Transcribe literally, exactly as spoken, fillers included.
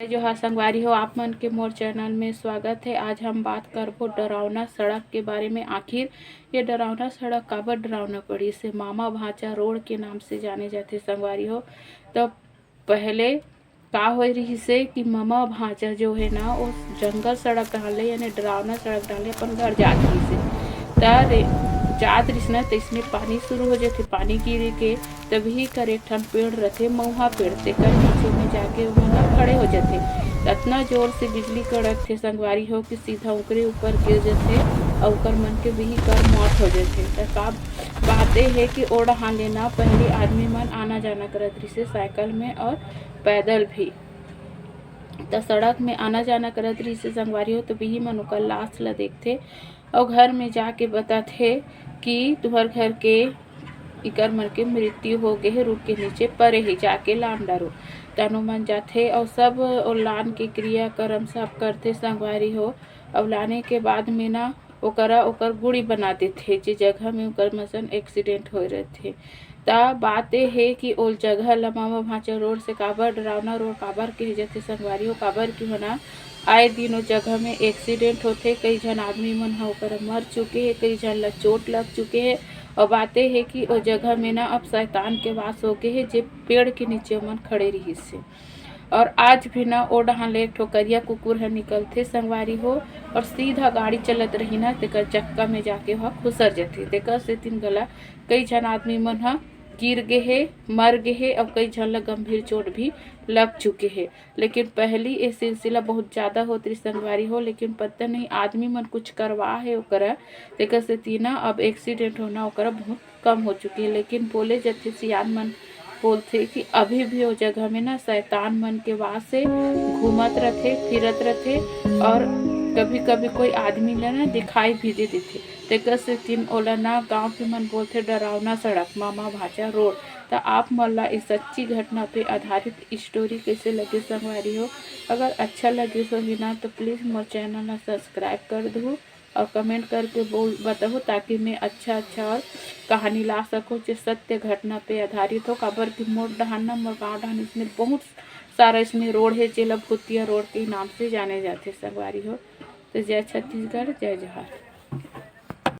जय जोहार संगवारी हो, आप मन के मोर चैनल में स्वागत है। आज हम बात करबो डरावना सड़क के बारे में। आखिर ये डरावना सड़क काबर डरावना पड़िस हे? मामा भांचा रोड के नाम से जाने जाथे संगवारी हो। तो पहले का होए रिहिस हे कि मामा भांचा जो है ना, वो जंगल सड़क डाहन ले, यानी डरावना सड़क डाहन ले अपन घर जात रिहिस हे। त रे-, जात रिहिस ना, तइसने पानी शुरू हो जाथे, पानी गिरे के तभी कर एक ठन पेड़ रथे, मउहा पेड़, तेकर नीचे में जाके ओमन ह खड़े हो जथे। अतना जोर से बिजली कड़कथे संगवारी हो कि सीधा ओकरे ऊपर गिर जथे अउ ओकर मन के बिही कर मौत हो जथे। त का बात ए हे कि ओ डहान ले ना पहली आदमी मन आना जाना करत रिहिसे साइकिल में अउ पैदल भी। त सड़क में आना जाना करत रिहिसे संगवारी हो, तो बिही मन ओकर लाश ल देखथे अउ घर में जाके बताथे कि तुहर घर के इकर मन के मृत्यु हो गे हे, रूख के नीचे परे हे, जाके लान डारो। तनो मन जाथे अउ सब ओ लान के क्रियाकर्म सब करथे संगवारी हो। अउ लाने के बाद में ना ओकरा ओकर गुड़ी बना देथे, जे जगह में ओकर मसन एक्सीडेंट होए रहिथे। त बात ए हे कि ओ जगह ल मामा भांचा रोड से काबर डरावना रोड काबर कहे जाथे संगवारी हो, काबर कि होना आए दिन ओ जगह में एक्सीडेंट होथे, कई झन आदमी मन ह ओकर मर चुके हे, कई झन ल चोट लग चुके हे। अउ बात ए हे कि ओ जगह में ना अब शैतान के वास हो गे हे, जे पेड़ के नीचे मन खड़े रिहिस हे। अउ आज भी ना ओ डहान ले एक ठो करिया कुकुर ह निकलथे संगवारी हो, अउ सीधा गाड़ी चलत रही ना, तेकर चक्का में जाके ओह खुसर जथे। तेकर सेतिन घला कई झन आदमी मन ह गिर गे हे, मर गे हे, अउ कई झन ल गंभीर चोट भी लग चुके हे। लेकिन पहली ये सिलसिला बहुत ज्यादा होत रही संगवारी हो, लेकिन पता नहीं आदमी मन कुछ करवा हे ओकरा, तेकर सेती ना अब एक्सीडेंट होना ओकरा बहुत कम हो चुके हे। लेकिन बोले जथे, सियान मन बोलथे कि अभी भी ओ जगह में ना शैतान मन के वास हे, घूमत रथे, फिरत रथे, अउ कभी-कभी कोई आदमी ला ना दिखाई भी दे देथे। तेकर सेतिन ओला ना गांव के मन बोलथे डरावना सड़क, मामा भांचा रोड। त आप मन ला इस सच्ची घटना पे आधारित स्टोरी कैसे लगे संगवारी हो? अगर अच्छा लगे होही ना, तो प्लीज मोर चैनल ला सब्सक्राइब कर दहू अउ कमेंट करके बोल, बताहू, ताकि मैं अच्छा अच्छा अउ कहानी ला सकूं, जे सत्य घटना पे आधारित हो। काबर कि मोर डहान ना, मोर गांव डहान इसने बहुत सारा इसने रोड हे, जेला भूतिया रोड के नाम से जाने जाथे संगवारी हो। तो जय छत्तीसगढ़, जय जोहार।